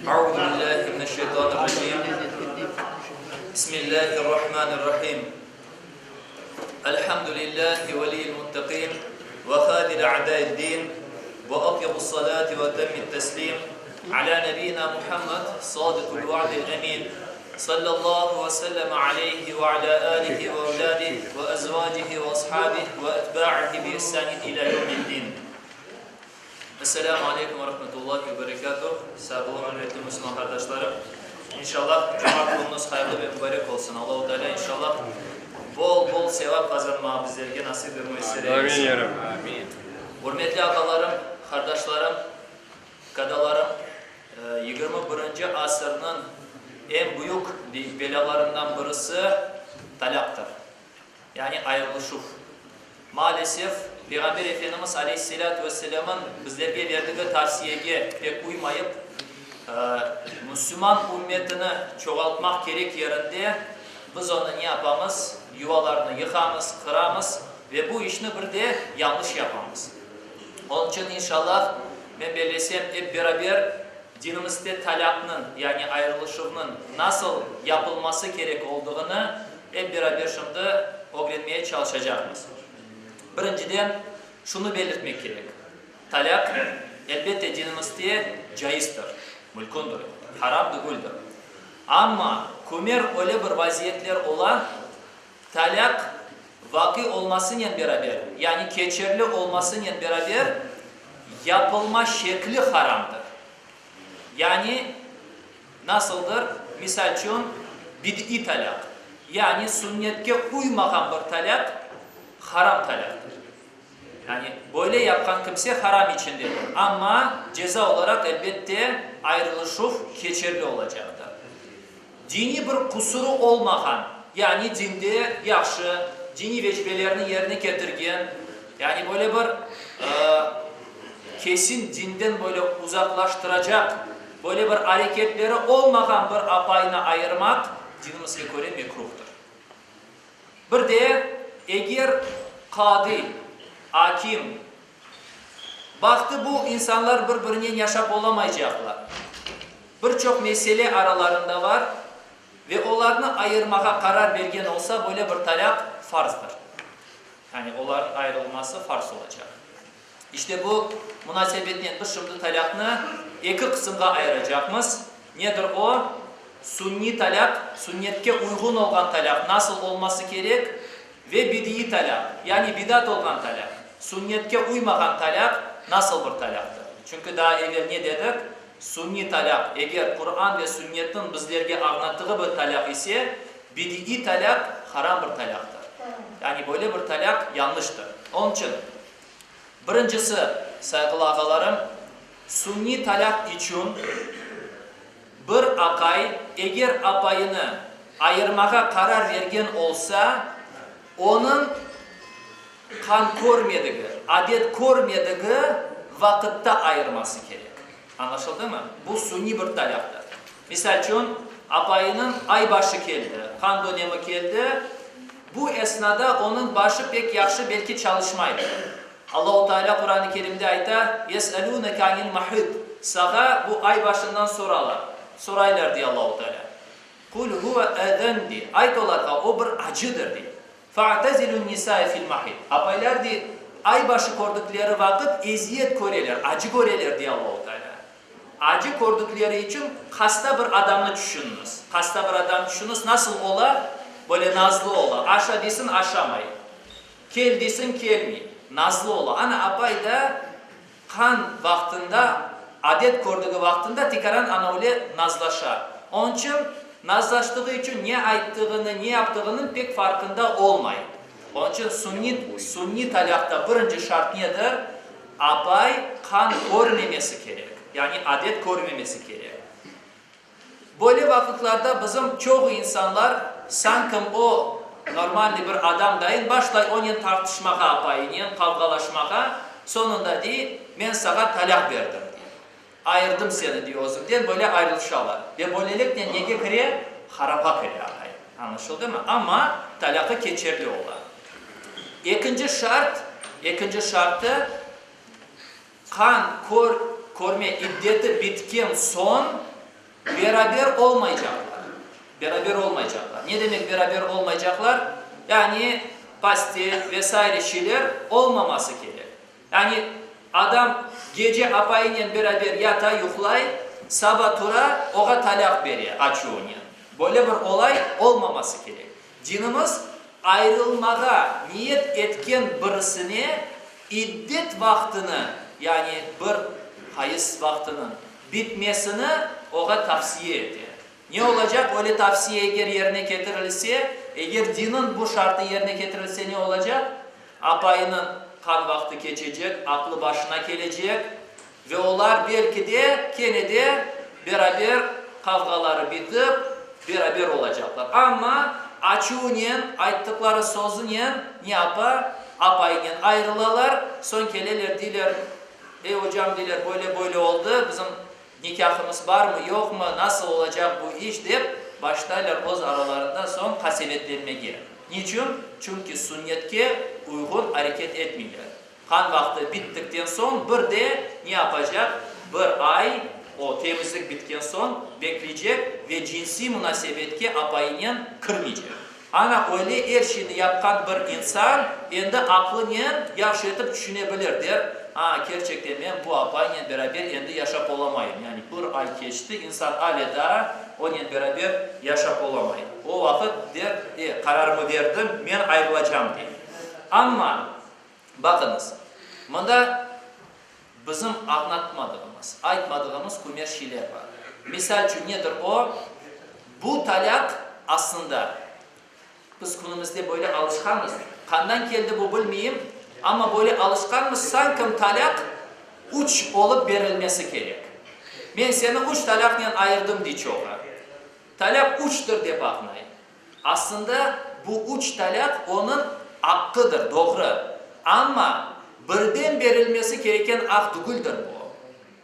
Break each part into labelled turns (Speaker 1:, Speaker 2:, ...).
Speaker 1: Auzu billahi mineşşeytanirracim. Bismillahirrahmanirrahim. Elhamdülillahi veliyil muttaqin ve hadil a'dai'd-din ve atyebus salati ve etemmit teslim ala nebiyina Muhammed sadıkul va'dil emin. Sallallahu ve selleme aleyhi ve ala alihi ve evladihi ve ezvacihi ve ashabihi ve etba'ihi bi ihsanin ila yevmiddin. Esselamu aleykum ve rahmetullahi ve berekatuh. Sağ olun, hürmetli Müslüman qardaşlarım. İnşallah cuma künüñiz hayırlı ve mübarek olsun. Allahu Teala inşallah bol-bol sevap qazanmağa bizlerge nasip ve müyesser eylesin.
Speaker 2: Amin, ya Rabbi.
Speaker 1: Hürmetli ağalarım, qardaşlarım, kadalarım, 21-nci asırnıñ eñ büyük belâlarından birisi talâqtır. Yani ayırılışuv. Maalesef, Peyğamber Efendimiz aleyhisselâtu vesselâmın bizlerge verdigi tavsiyege pek uymayıp, müslüman ümmetini çoğaltmaq kerek yerinde, biz onı ne yapamız? Yuvalarını yıqamız, qıramız ve bu işni bir de yañlış yapamız. Onıñ içün, inşallah, men bellesem, ep beraber dinimizde talâqnıñ, yani ayırılışuvnıñ nasıl yapılması kerek olduğını Ep beraber şimdi ögrenmeye çalışacaqmız. Birinciden, şunı belirtmek kerek, talâq, elbette, dinimizde caizdir, mülkündir, haram degildir. Amma kümer öyle bir vaziyetler ola, talâq vaqi olmasınen beraber, yani keçerli olmasınen beraber, yapılma şekli haramdır. Yani, Nasıldır? Misal içün, bid'iy talâq, yani sünnetke uymağan bir talâq haram talâqtır. Yani böyle yapqan kimse haram içindedir, amma ceza olaraq, elbette, ayırılışuv keçerli olacaqtır. Diniy bir qusurı olmağan, yani dinde yahşı, diniy vecbelerni yerine ketirgen, yani böyle bir kesin dinden böyle uzaqlaştıracaq böyle bir areketleri olmağan bir apaynı ayırmaq dinimizge köre mekruhdır. Bir de eger qadı, akim, baqtı bu insanlar bir-birinen yaşap olamaycaqlar, Bir çoq mesele aralarında bar ve olarnı ayırmağa qarar bergen olsa, böyle bir talâq farzdır. Yani olarnıñ ayırılması farz olacaq. İşte bu munasebetnen biz şimdi talâqnı eki qısımğa ayıracaqmız. Nedir o? Sünniy talâq, sünnetke uyğun olğan talâq nasıl olması kerek ve bidiiy talâq, yani bidat olğan talâq, sünnetke uymağan talâq nasıl bir talâqtır? Çünki daa evel ne dedik? Sünniy talâq, eger Quran ve Sünnetniñ bizlerge añlattığı bir talâq ise, bidiiy talâq haram bir talâqtır. Yani böyle bir talâq yañlıştır. Onıñ içün, birincisi, sayğılı ağalarım, sünniy talâq içün bir aqay eger apayını ayırmağa qarar vergen olsa, onıñ qan körmedigi, adet körmedigi vaqıtta ayırması kerek. Añlaşıldımı? Bu suniy bir talâqtır. Misal içün, apayınıñ ay başı keldi, qan dönemi keldi, bu esnada onıñ başı pek yahşı belki çalışmaydır. Allahu Teala Quran-ı Kerimde ayta, Yes'elûneke anil mahid, Sağa bu ay başından soralar, soraylar, dey Allahu Teala. Kul huve ezen, dey, ayt olarğa, o bir acıdır, dey. Fa'tezilun-nisâe fil-mahid, Apaylar, dey, ay başı kördükleri vaqıt eziyet köreler, acı köreler, dey Allahu Teala. Acı kördükleri içün hasta bir adamnı tüşüniñiz. Hasta bir adam tüşüniñiz, nasıl ola? Böyle nazlı ola. Aşa deysiñ, aşamay. Kel deysiñ, kelmey. Nazlı ola. Ana, apay da Qan vaqtında, adet kördügi vaqtında tikaran ana öyle nazlaşa. Onıñ içün, nazlaştığı içün ne ayttığını, ne yaptığınıñ pek farqında olmay. Onıñ içün sunni, sunni talâqta birinci şart nedir? Apay qan körmemesi kerek, yani adet körmemesi kerek. Böyle vaqıtlarda bizim çoğu insanlar sankim o normalniy bir adam dayın başlay onen tartışmağa apayınen, qavğalaşmağa, soñunda dey, men sağa talâq berdim dey, ayırdım seni dey özümden, böyle ayrılışalar ve böyleliknen nege kire? Haramğa kire aqay. Añlaşıldımı? Amma talâqı keçerli ola. Ekinci şart, ekinci şartı, Qan kör, körme iddeti bitken soñ. Beraber olmaycaqlar. Beraber olmaycaqlar. Ne demek beraber olmaycaqlar? Yani pastel ve saire şeyler olmaması kerek. Yani adam gece apayınen beraber yata, yuqlay, saba tura, oğa talâq bere açuvınen. Böyle bir olay olmaması kerek. Dinimiz ayrılmağa niyet etken birisine iddet vaqtını, yani bir hayız vaqtınıñ bitmesini oğa tavsiye ete. Ne olacaq, öyle tavsiye eger yerine ketirilse, eger diniñ bu şartı yerine ketirilse ne olacaq? Apayınıñ qan vaqtı keçecek, aqlı başına kelecek ve olar belki de kene de beraber qavğaları bitip, beraber olacaqlar. Amma açuvnen, ayttıqları sözünen ne yapa? Apayınen ayırılalar, soñ keleler, deyler, Ey, ocam, deyler, böyle-böyle oldı, bizim Nikâhımız barmı, yoqmı, nasıl olacaq bu iş, dep başlaylar öz aralarında soñ qasevetlenmege. Niçün? Çünki sünnetke uyğun areket etmeyler. Qan vaqtı bittikten soñ bir de ne yapacaq? Bir ay, o temizlik bitken soñ, bekleycek ve cinsiy munasebetke apayınen kirmeycek. Ana öyle er şeyni yapqan bir insan endi aqlınen yahşı etip tüşüne bilir, der, A, kerçekten men bu apaynen beraber endi yaşap olamayım. Yani bir ay keçti, insan ale daa onen beraber yaşap olamay. O vaqıt der, E, qararımı berdim, men ayrılacam, dey. Amma, baqıñız, mında bizim añlatmadığımız, aytmadığımız kümer şeyler bar. Misal içün, nedir o? Bu talâq aslında, biz künümizde böyle alışqanmız, qandan keldi bu bilmeyim, amma böyle alışqanmız, sankim talâq üç olıp berilmesi kerek. Men seni üç talâqnen ayırdım, dey çoğu. Talâq üçtir dep añlay. Aslında bu üç talâq onıñ aqqıdır, doğru. Amma birden berilmesi kereken aq tügüldir bu.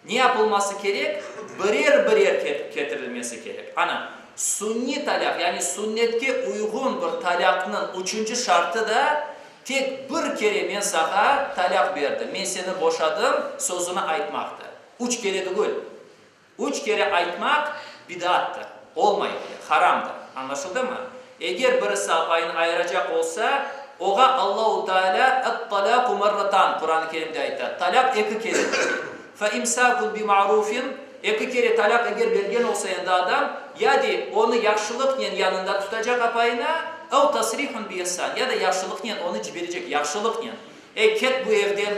Speaker 1: Ne yapılması kerek? Birer-birer ketirilmesi kerek. Ana, sunniy talâq, yani sünnetke uyğun bir talâqnıñ üçünci şartı da, tek bir kere men saña talâq berdim, men seni boşadım sözüni aytmaqtır. Üç kere tügül. Üç kere aytmaq bidaattır, olmay öyle, haramdır. Añlaşıldımı? Eger birisi apayını ayıracaq olsa, oğa Allahu Teala Et-talâku merratan, Quran-ı Kerimde ayta, talâq eki keredir, dey. Fe imsâkun bi ma'rufin, eki kere talâq eger bergen olsa endi adam, ya dey, onı yahşılıqnen yanında tutacaq apayına, ev tasrihun bi ihsan, ya da yahşılıqnen onı ciberecek, yahşılıqnen. Ey, ket bu evden,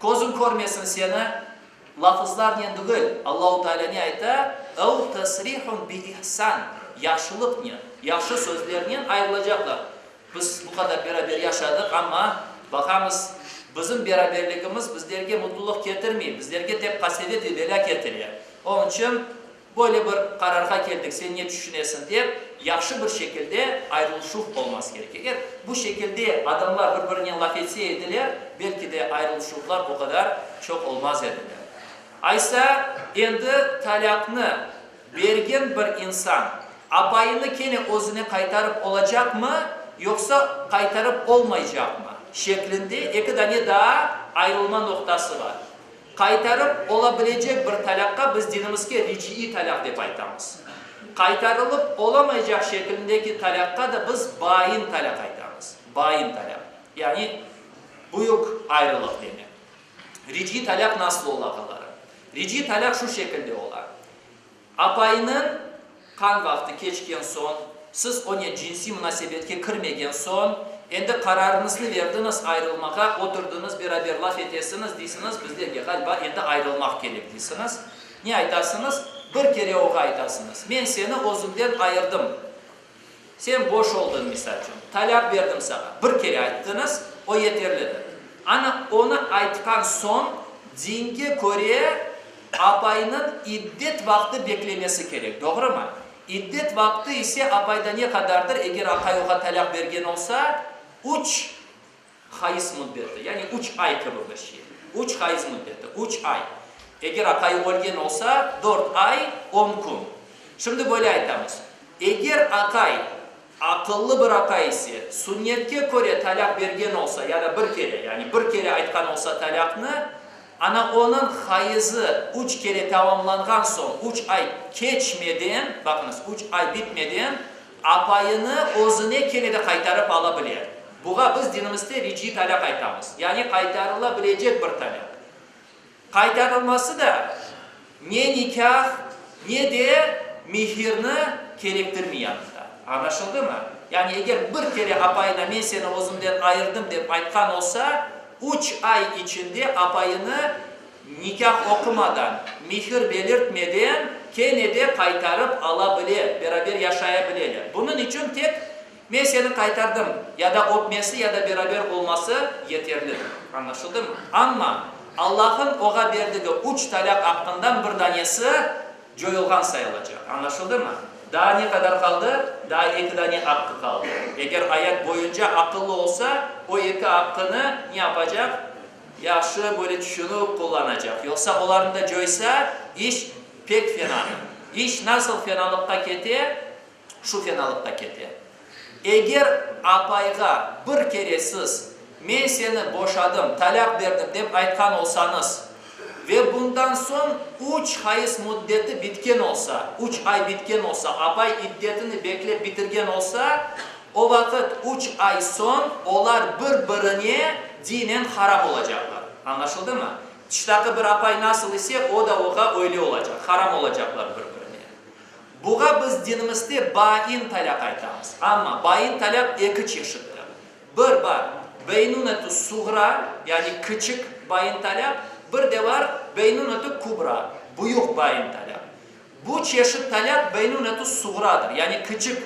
Speaker 1: közüm körmesin seni, Lafızlarnen degil, Allahu Teala ne ayta? Ev tesrihun bi ihsan, yahşılıqnen, yahşı sözlernen ayrılacaqlar. Biz bu qadar beraber yaşadıq, amma, baqamız, bizim beraberligimiz bizlerge mutlulıq ketirmey, bizlerge tek qasevet ve belâ ketire. Onıñ içün Böyle bir qararğa keldik, sen ne tüşünesiñ, dep, yahşı bir şekilde ayrılışuv olması kerek. Eger bu şekilde adamlar bir-birinen laf etse ediler, belki de ayrılışuvlar o qadar çoq olmaz ediler. Aysa, endi talâqnı bergen bir insan apayını kene özüne qaytarıp olacaqmı, yoqsa qaytarıp olmaycaqmı şeklinde eki dane daa ayrılma noqtası bar. Qaytarıp ola bilecek bir talâqqa biz dinimizge riciiy talâq dep aytamız. Qaytarılıp olamaycaq şeklindeki talâqqa da biz bain talâq aytamız. Bain talâq, yani büyük ayrılıq demek. Riciiy talâq nasıl ola, ağalarım? Riciiy talâq şu şekilde ola. Apayınıñ qan vaqtı keçken soñ, siz onen cinsiy munasebetke kirmegen soñ, endi qararıñıznı verdiñiz ayrılmağa, oturdıñız, beraber laf etesiñiz, deysiñiz, bizlerge, ğaliba, endi ayrılmaq kerek, deysiñiz. Ne aytasıñız? Bir kere oğa aytasıñız, Men seni özümden ayırdım. Sen boş oldıñ, misal içün, talâq berdim saña. Bir kere ayttıñız, o yeterlidir. Ana, onı aytqan soñ, dinge köre, apaynıñ iddet vaqtı beklemesi kerek, doğrumı? İddet vaqtı ise apayda ne qadardır, eger aqay oğa talâq bergen olsa, üç Hayız müddeti, yani üç ay kibi bir şey. Üç hayız müddeti, üç ay. Eger aqayı ölgen olsa, dört ay, on kün. Şimdi böyle aytamız, eger aqay aqıllı bir aqay ise, sünnetke köre talâq bergen olsa, ya da bir kere, yani bir kere aytqan olsa talâqnı, Ana onıñ hayızı üç kere tamamlanğan soñ, üç ay keçmeden, baqıñız, üç ay bitmeden, apayını özüne kene de qaytarıp ala bile. Buğa biz dinimizde riciy talâq aytamız, yani qaytarıla bilecek bir talâq. Qaytarılması da ne nikâh, ne de mihirni kerektirmey yanında. Añlaşıldımı? Yani eger bir kere apayına men seni özümden ayırdım dep aytqan olsa, üç ay içinde apayını nikâh oqumadan, mihir belirtmeden kene de qaytarıp ala bile, beraber yaşaya bileler. Bunıñ içün tek Men seni qaytardım, ya da öpmesi, ya da beraber olması yeterlidir. Añlaşıldımı? Amma Allah'ın oğa berdigi üç talâq aqqından bir danesi coyulğan sayılacaq. Añlaşıldımı? Daa ne qadar qaldı? Daa eki dane aqqı qaldı. Eger ayat boyunca aqıllı olsa, o eki aqqını ne yapacaq? Yahşı böyle tüşünip qullanacaq. Yoqsa olarnı da coysa, iş pek fenadır. İş nasıl fenalıqqa kete? Şu fenalıqqa kete. Eger apayğa bir kere siz, Men seni boşadım, talâq berdim dep aytqan olsañız ve bundan soñ üç hayız müddeti bitken olsa, üç ay bitken olsa, apay iddetini beklep bitirgen olsa, o vaqıt üç ay soñ olar bir-birine dinen haram olacaqlar. Añlaşıldımı? Tıştaki bir apay nasıl ise, o da oğa öyle olacaq, haram olacaqlar bir-birine. Buğa biz dinimizde bain talâq aytamız. Amma bain talâq eki çeşittir. Bir bar beynunetu suğra, yani kiçik bain talâq, bir de bar beynunetu kubra, büyük bain talâq. Bu çeşit talâq beynunetu suğradır, yani kiçik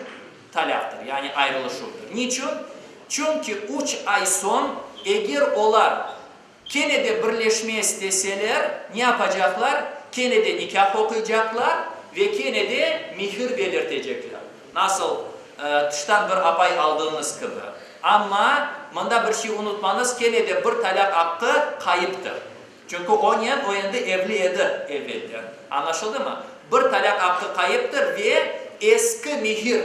Speaker 1: talâqtır, yani ayrılışuvdır. Niçün? Çünki üç ay soñ eger olar Kene de birleşme isteseler, ne yapacaqlar? Kene de nikâh oquycaqlar ve kene de mihir belirtecekler. Nasıl, tıştan bir apay aldığıñız kibi. Amma mında bir şey unutmañız, kene de bir talâq aqqı qayıptır. Çünki onen o endi evli edi evelden. Añlaşıldımı? Bir talâq aqqı qayıptır ve eski mihir,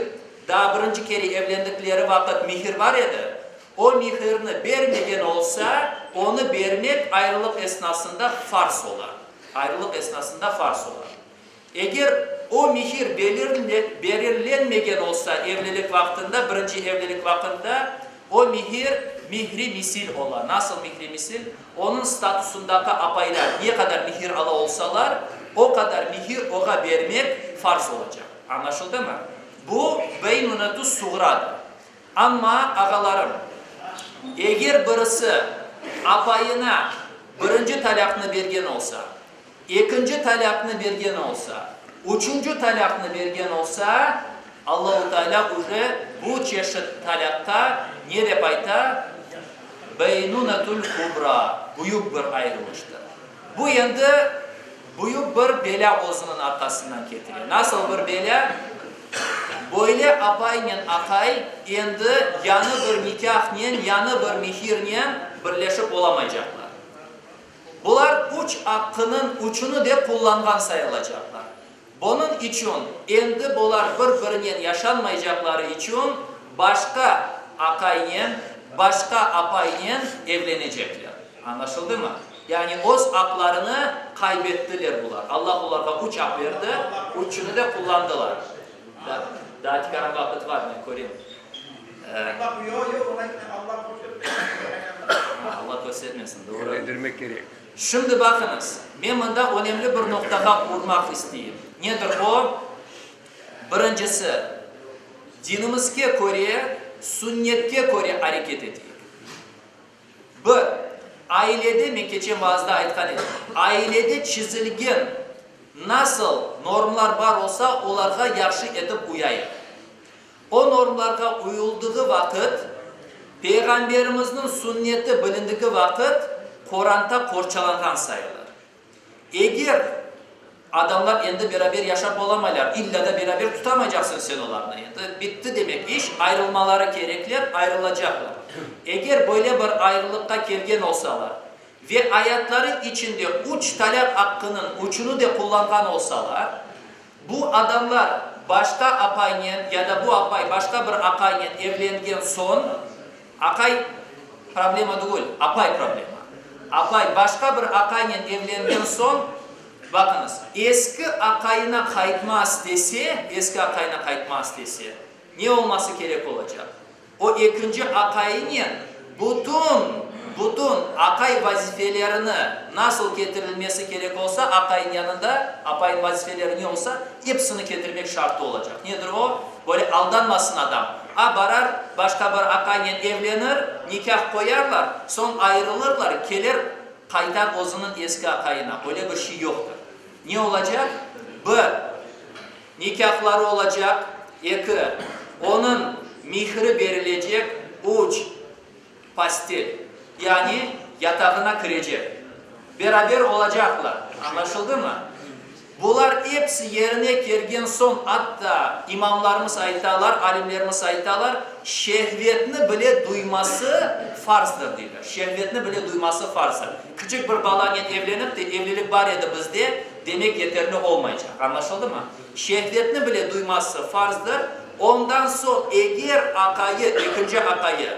Speaker 1: daa birinci kere evlendikleri vaqıt mihir bar edi, O mihirni bermegen olsa, onı bermek ayrılıq esnasında farz ola. Ayrılıq esnasında farz ola. Eger o mihir berillenmegen olsa evlilik vaqtında, birinci evlilik vaqında, o mihir mihri misil ola. Nasıl mihri misil? Onıñ statusındaki apaylar ne qadar mihir ala olsalar, o qadar mihir oğa bermek farz olacaq. Añlaşıldımı? Bu beynunetu suğradır. Amma, ağalarım, eger birisi apayına birinci talâqnı bergen olsa, ekinci talâqnı bergen olsa, üçünci talâqnı bergen olsa, Allahu Teala uje bu çeşit talâqqa ne dep ayta? Beynunetul kubra, büyük bir ayrılıştır. Bu endi büyük bir belâ özüniñ arqasından ketire. Nasıl bir belâ? Böyle apaynen aqay endi yañı bir nikâhnen, yañı bir mihirnen birleşip olamaycaqlar. Bular üç aqqınıñ üçüni de qullanğan sayılacaqlar. Bunıñ içün endi bular bir-birinen yaşanmaycaqları içün başqa aqaynen, başqa apaynen evlenecekler. Añlaşıldımı? Yani öz aqlarını qaybettiler bular. Allah olarğa üç aq berdi, üçüni de qullandılar. Daa tikaran vaqıt var, men körem. Allah köstermesin, doğru.
Speaker 2: Evlendirmek kerek.
Speaker 1: Şimdi baqıñız, men mında önemli bir noqtağa urmaq isteyim. Nedir o? Birincisi, dinimizge köre, sünnetke köre areket eteyik. Bir, ailede, men keçen vaazda aytqan edim, ailede çizilgen nasıl normlar bar olsa, olarğa yahşı etip uyayıq. O normlarğa uyuldığı vaqıt, Peyğamberimizniñ sünneti bilindigi vaqıt, qoranta qorçalanğan sayılır. Eger adamlar endi beraber yaşap olamaylar, illa da beraber tutamaycaqsıñ sen olarnı, endi bitti demek iş, ayrılmaları kerekler, ayrılacaqlar. Eger böyle bir ayrılıqqa kelgen olsalar ve ayatları içinde üç talâq aqqınıñ üçüni de qullanğan olsalar, Bu adamlar başqa apaynen ya da bu apay başqa bir aqaynen evlengen soñ, aqay problema tügül, apay problema. Apay başqa bir aqaynen evlengen soñ, baqıñız, eski aqayına qaytma istese, eski aqayına qaytma istese, ne olması kerek olacaq? O ekinci aqayınen bütün, bütün aqay vazifelerini nasıl ketirilmesi kerek olsa, aqayın yanında apayın vazifeleri ne olsa, episini ketirmek şartı olacaq. Nedir o? Böyle aldanmasın adam. A, barar, başqa bir aqaynen evlenir, nikâh qoyarlar, soñ ayırılırlar, kelir, qaytar özüniñ eski aqayına. Öyle bir şey yoqtır. Ne olacaq? Bir, nikâhları olacaq, eki, onıñ mihri berilecek, üç, postel, yani yatağına kirecek. Beraber olacaqlar. Añlaşıldımı? Bular episi yerine kelgen soñ, atta imamlarımız aytalar, alimlerimiz aytalar, şehvetni bile duyması farzdır, deyler. Şehvetni bile duyması farzdır. Kiçik bir balanen evlenip de, evlilik bar edi bizde, demek yeterli olmaycaq. Añlaşıldımı? Şehvetni bile duyması farzdır. Ondan soñ, eger aqayı, ekinci aqayı,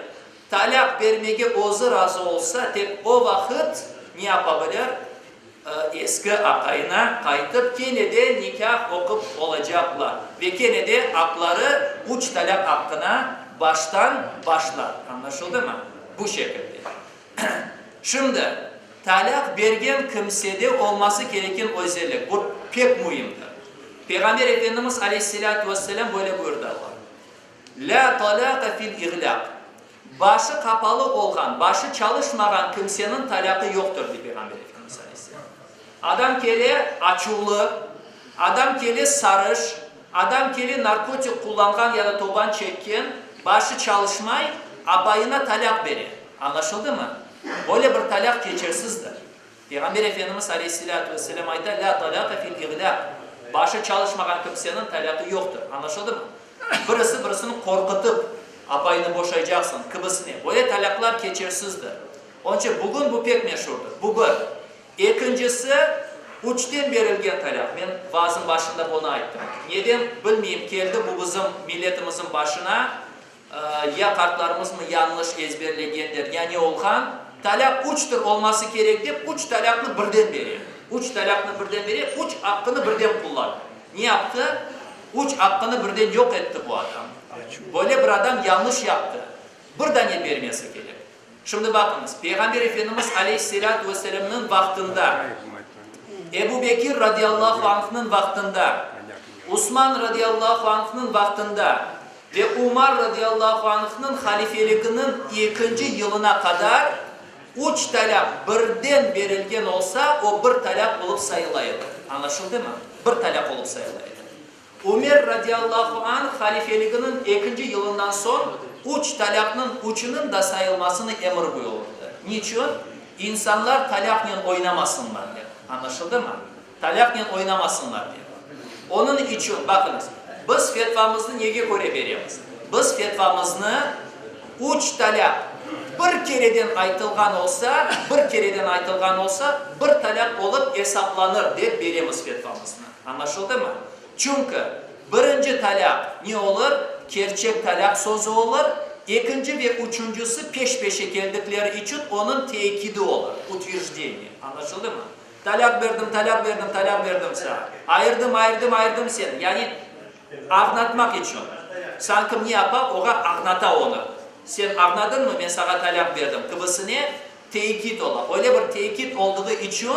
Speaker 1: talâq bermege özü razı olsa, tek o vaqıt ne yapa bilir? Eski aqayına qaytıp, kene de nikâh oqup olacaqlar ve kene de aqları üç talâq aqqına baştan başlar. Añlaşıldımı? Bu şekilde. Şimdi, talâq bergen kimsede olması kereken özellik, bu pek müimdir. Peyğamber Efendimiz aleyhisselâtu vesselâm böyle buyurdılar, Lâ talâqa fil iğlâq, başı qapalı olğan, başı çalışmağan kimseniñ talâqı yoqtır, dey Peyğamber Efendimiz aleyhisselâm. Adam kele açuvlı, adam kele sarış, adam kele narkotik qullanğan ya da toban çekken, başı çalışmay, apayına talâq bere. Añlaşıldımı? Böyle bir talâq keçersizdir. Peyğamber Efendimiz aleyhisselâtu vesselâm ayta, Lâ talâqa fil iğlâq, başı çalışmağan kimseniñ talâqı yoqtır. Añlaşıldımı? Birisi birisini qorqutıp, apayını boşaycaqsıñ, kibisine. Böyle talâqlar keçersizdir. Onıñ içün bugün bu pek meşurdır. Bu bir. Ekincisi, üçten berilgen talâq. Men vaazım başında bunı ayttım. Neden, bilmeyim, keldi bu bizim milletimizin başına, ya qartlarımızmı yañlış ezberlegenler, ya ne olğan, talâq üçtür olması kerek dep, üç talâqnı birden bere. Üç talâqnı birden bere, üç aqqını birden qullana. Ne yaptı? Üç aqqını birden yoq etti bu adam. Böyle bir adam yañlış yaptı. Bir dane bermesi kerek. Şimdi baqıñız, Peyğamber Efendimiz aleyhisselâtu vesselâmnıñ vaqtında, Ebu Bekir radıyallahu anhnıñ vaqtında, Usman radıyallahu anhnıñ vaqtında ve Umar radıyallahu anhnıñ halifeliginiñ ekinci yılına qadar üç talâq birden berilgen olsa, o bir talâq olıp sayıla edi. Añlaşıldımı? Bir talâq olıp sayıla edi. Ümer radiyallahu anh halifeliginiñ ekinci yılından soñ üç talâqnıñ üçüniñ da sayılmasını emir buyurdı. Niçün? İnsanlar talâqnen oynamasınlar dep. Añlaşıldımı? Talâqnen oynamasınlar dep. Onıñ içün, baqıñız, biz fetvamıznı nege köre beremiz? Biz fetvamıznı üç talâq bir kereden aytılğan olsa, bir kereden aytılğan olsa, bir talâq olıp esaplanır dep beremiz fetvamıznı. Añlaşıldımı? Çünki birinci talâq ne olur? Kerçek talâq sözü olur, ekinci ve üçüncisi peş-peşe keldikleri içün onıñ tekidi olur, utverjdeniye. Añlaşıldımı? Talâq berdim, talâq berdim, talâq berdim saña. Ayırdım, ayırdım, ayırdım seni. Yani ağnatmaq içün. Sanki ne yapa? Oğa ağnata onı. Sen ağnadıñmı, men saña talâq berdim kibisine Tekit ola. Öyle bir tekit olduğı içün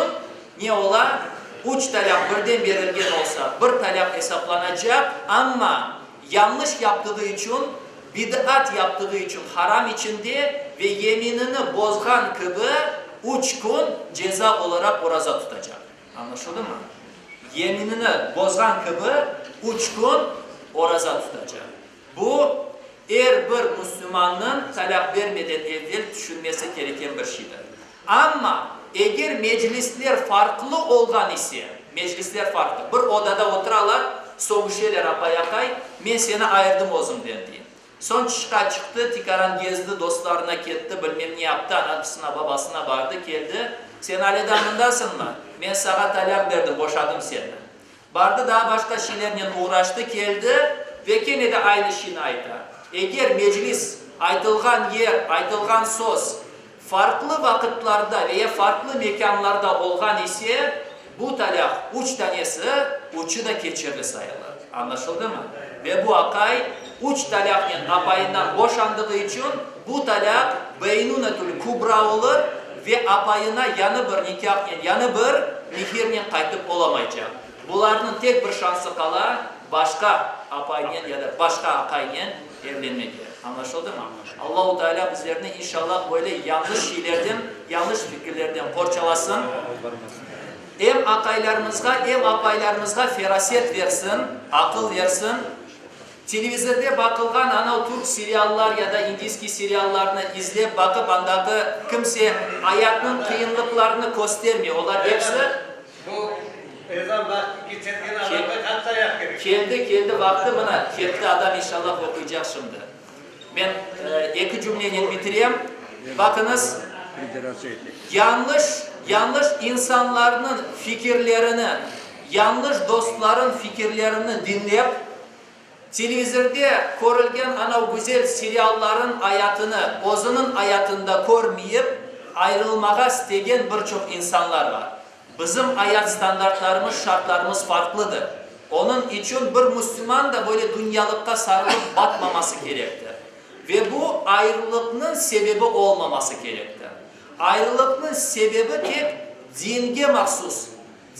Speaker 1: ne ola? Üç talâq birden berilgen olsa, bir talâq esaplanacaq, amma yañlış yaptığı içün, bid'at yaptığı içün haram içinde ve yeminini bozğan kibi üç kün ceza olaraq oraza tutacaq. Añlaşıldımı? Yeminini bozğan kibi üç kün oraza tutacaq. Bu, er bir müslümannıñ talâq bermeden evvel tüşünmesi kereken bir şeydir. Amma, eger meclisler farqlı olğan ise, meclisler farqlı, bir odada oturalar, sögüşeler apay-aqay, men seni ayırdım özümden, dey. Soñ tışqa çıqtı, tikaran gezdi, dostlarına ketti, bilmem ne yaptı, anasına, babasına bardı, keldi, sen ale daa mındasıñmı? Men sağa talâq berdim, boşadım seni. Bardı daa başqa şeylernen oğraştı, keldi ve kene de aynı şeyni ayta. Eger meclis, aytılğan yer, aytılğan söz. Farqlı vaqıtlarda ve ya farqlı mekânlarda olğan ise, bu talâq üç tanesi, üçü de keçerli sayılır. Añlaşıldımı? Ve bu aqay üç talâqnen apayından boşandığı içün, bu talâq beynunetül kübra olur ve apayına yañı bir nikâhnen, yañı bir mihirnen qaytıp olamaycaq. Bularnıñ tek bir şansı qala, başqa apaynen ya da başqa aqaynen evlenmege. Añlaşıldımı? Allahu Teala bizlerni inşallah böyle yañlış şeylerden, yañlış fikirlerden qorçalasın. Em aqaylarımızğa, em apaylarımızğa feraset versin, aqıl versin. Televizorde baqılğan anav türk seriallar ya da indiyskiy seriallarnı izlep baqıp andaqı kimse ayatnıñ qıyınlıqlarını köstermey, olar episi.
Speaker 2: Bu ezan vaqtı keçirgen adamğa qaç ayaq kerek?
Speaker 1: Keldi, keldi vaqtı, mına, ketti adam inşallah oquycaq şimdi. Men eki cümlenen bitirem. Baqıñız, yañlış, yañlış insanlarnıñ fikirlerini, yañlış dostlarıñ fikirlerini diñlep, televizorde körülgen anav güzel seriallarıñ ayatını özüniñ ayatında körmeyip, ayrılmağa istegen bir çoq insanlar bar. Bizim ayat standartlarımız, şartlarımız farqlıdır. Onıñ içün bir müslüman da böyle dünyalıqqa sarılıp batmaması kerektir. Ve bu ayrılıqnıñ sebebi olmaması kerektir. Ayrılıqnıñ sebebi tek dinge mahsus,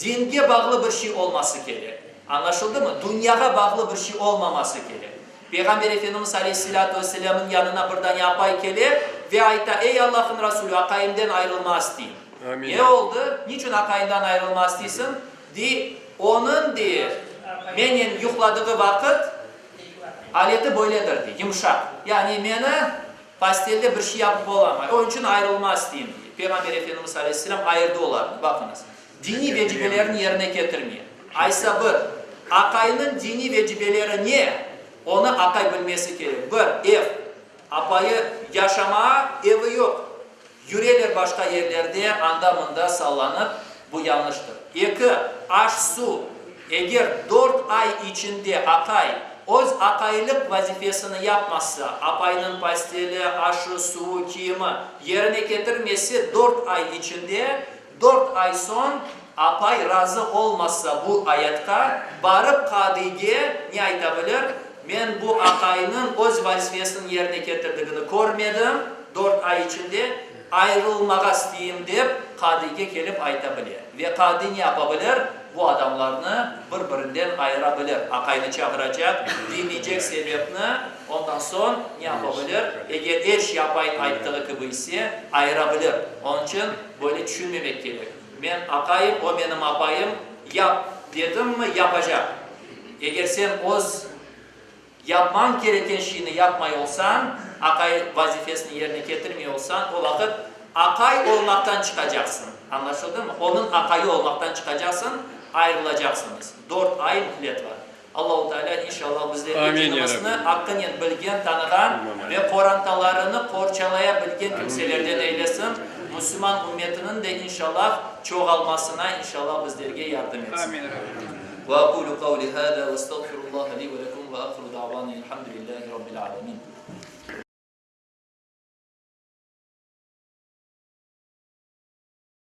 Speaker 1: dinge bağlı bir şey olması kerek. Añlaşıldımı? Dünyağa bağlı bir şey olmaması kerek. Peyğamber Efendimiz aleyhisselâtu vesselâmnıñ yanına bir dane apay kele ve ayta, Ey Allahnıñ Rasulü, aqayımden ayrılma isteyim. Ne oldı? Niçün aqayından ayrılma isteysiñ? Dey, Onıñ, dey, menen yuqladığı vaqıt aleti böyledir, dey, yımşaq. Yani meni pastelde bir şey yapıp olamay. Onıñ içün ayrılma isteyim, dey. Peyğamber Efendimiz aleyhisselâm ayırdı olarnı. Baqıñız, diniy vecibelerini yerine ketirmey. Aysa bir, aqaynıñ diniy vecibeleri ne? Onı aqay bilmesi kerek. Bir, ev. Apayı yaşamağa evi yoq. Yüreler başqa yerlerde, anda-mında sallanıp, bu yañlıştır. Eki, aş-suv. Eger dört ay içinde aqay öz aqaylıq vazifesini yapmasa, apaynıñ pasteli, aşı, suvu, kiyimi yerine ketirmese dört ay içinde, dört ay soñ apay razı olmasa bu ayatqa, barıp qadiyge ne ayta bilir, Men bu aqaynıñ öz vazifesini yerine ketirdigini körmedim, dört ay içinde ayrılmağa isteyim dep qadiyge kelip ayta bile. Ve qadiy ne yapa bilir? Bu adamlarnı bir-birinden ayıra bilir. Aqaynı çağıracaq, diñleycek sebepni, ondan soñ ne yapa bilir? Eger er şey apayın ayttığı kibi ise, ayıra bilir. Onıñ içün böyle tüşünmemek kerek. Men aqayım, o menim apayım, yap dedimmi, yapacaq. Eger sen öz yapmañ kereken şeyni yapmay olsañ, aqay vazifesini yerine ketirmey olsañ, o vaqıt aqay olmaqtan çıqacaqsıñ. Añlaşıldımı? Onıñ aqayı olmaqtan çıqacaqsıñ, ayrılacaqsıñız. Dört ay mühlet bar. Allahu Teala inşallah bizlerge dinimizni aqqınen bilgen, tanığan ve qorantalarını qorçalaya bilgen kimselerden eylesin. Müslüman ümmetiniñ de inşallah çoğalmasına inşallah bizlerge yardım etsin. Ve aqulu qavli hâzâ ve estağfirullaha li ve lekum ve ahiru da'vana elhamdülillahi rabbil âlemin.